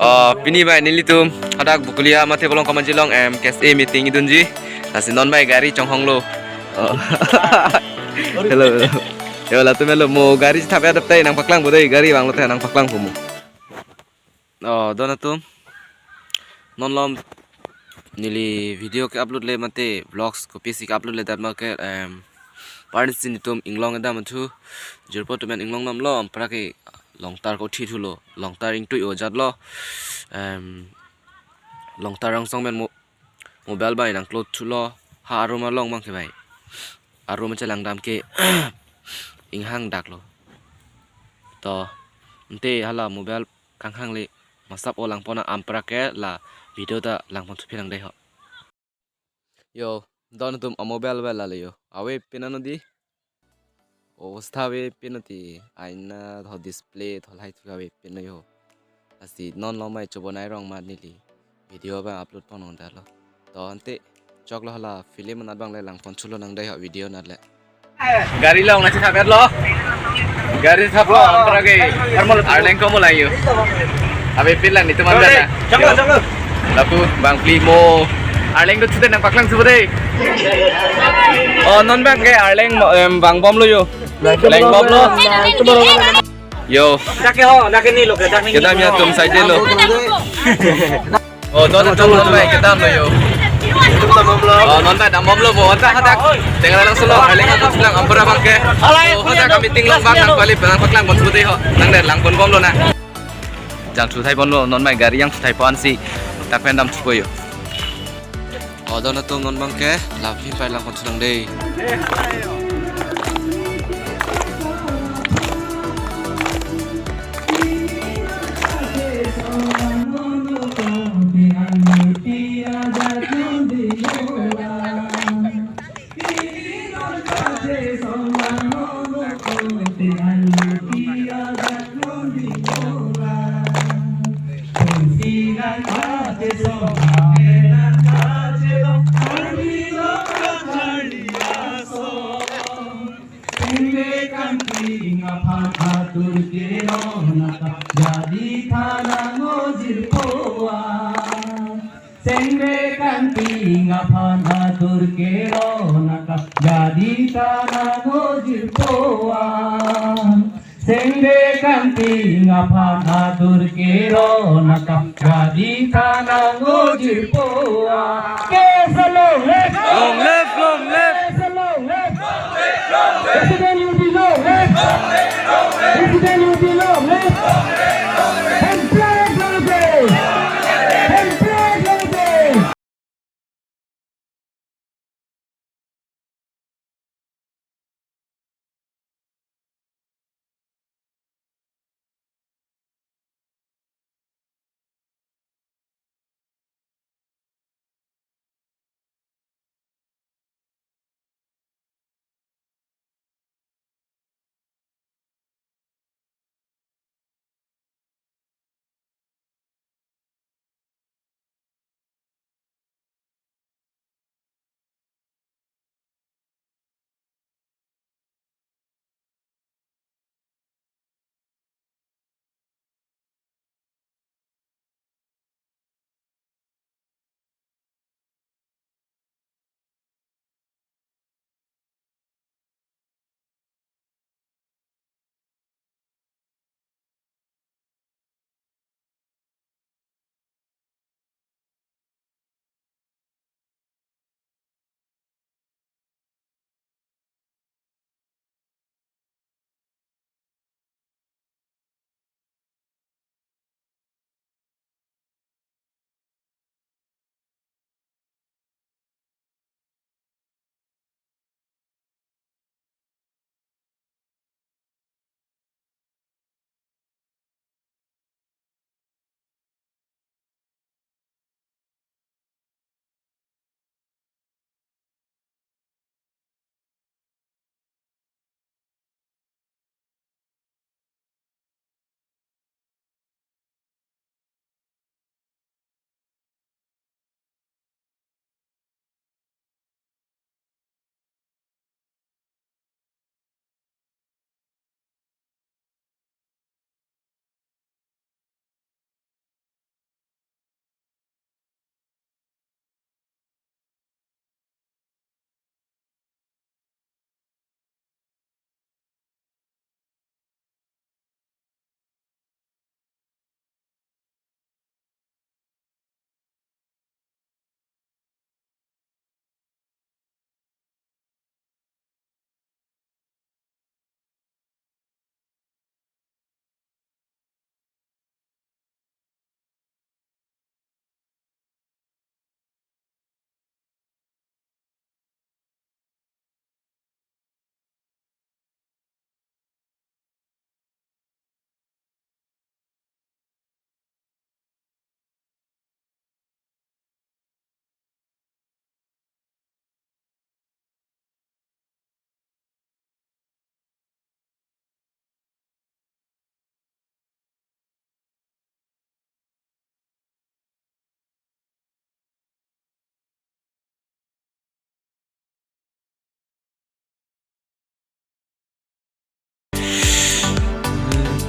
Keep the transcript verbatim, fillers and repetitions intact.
Oh, pini bai nelitum hadak Bokolia mate Bolong Kamanji along em K S A meeting idunji. Lasi non bai gari chonghonglo. Oh. Hello, hello. Yo, latum hello, mo gari thap adap tai nangpaklangpo dei, gari vanglote nangpaklangpo mo. Oh, don atum. Non malom neli video ke-upload le mate vlogs kopisi ke-upload le dat ma ke em parents nelitum inglong edam athu jirpo atum an inglong damlo, ampra ke longtar kothi thulo, longtar ingtui ojat lo, em, longtar angsong pen mo-, mobile bai nangklot thulo, ha arum along abang ke bai. Arum chelang dam ke inghang daklo. To, ante hala mobile kanghang le masap o langpon, ampra ke la video ta langpon thuphi lang dei ho. Yo, don atum a mobile bai la le yo. Avepin ano dei. Obostha avepin ati, aina tho display tho light tho avepin yo. Lasi non malom mai chobonai rong ma neli video bai upload pon nang dalo. To ante choklo hala film anat abang le langpon thulo nang dei ho video anat le. Gari long nasi thap lo. Gari thaplo, ampra ke arleng komo lang yo. Avepin lang nelitum an dana. Choklo, choklo. Lapu bang pli mo. Arleng do chute nangpaklang subo dei. Oh, non abang ke arleng mo, em, vangbomlo yo. Vangbomlo. Yo. Dak ke ho, dak ke ni lo ke, dak ni. Kedam ya tum saje lo. Oh, don atum, non bai kedamlo yo. Oh, non bai dambomlo mo. Anta hadak tenga lang solo, arleng ko lang ampra abang ke. Oh, hadak meeting along abang nangpali nangpaklangpon subo dei ho. Nang dei langponbomlo na. Jang chuthaiponlo, non bai gari jang chuthaiponsi. Dak pen dam chupo yo. Oh, don atum, non abang ke la film bai langpon thu nang dei. Sengve kangping aphan atur kerong naka jadi thanang ojirpo a. Sengve kangping aphan atur kerong naka jadi thanang ojirpo a. Sengve kangping aphan atur kerong naka jadi thanang ojirpo a. K S A long live! Long live, long live! K S A long live! President U T long live! President U T long live!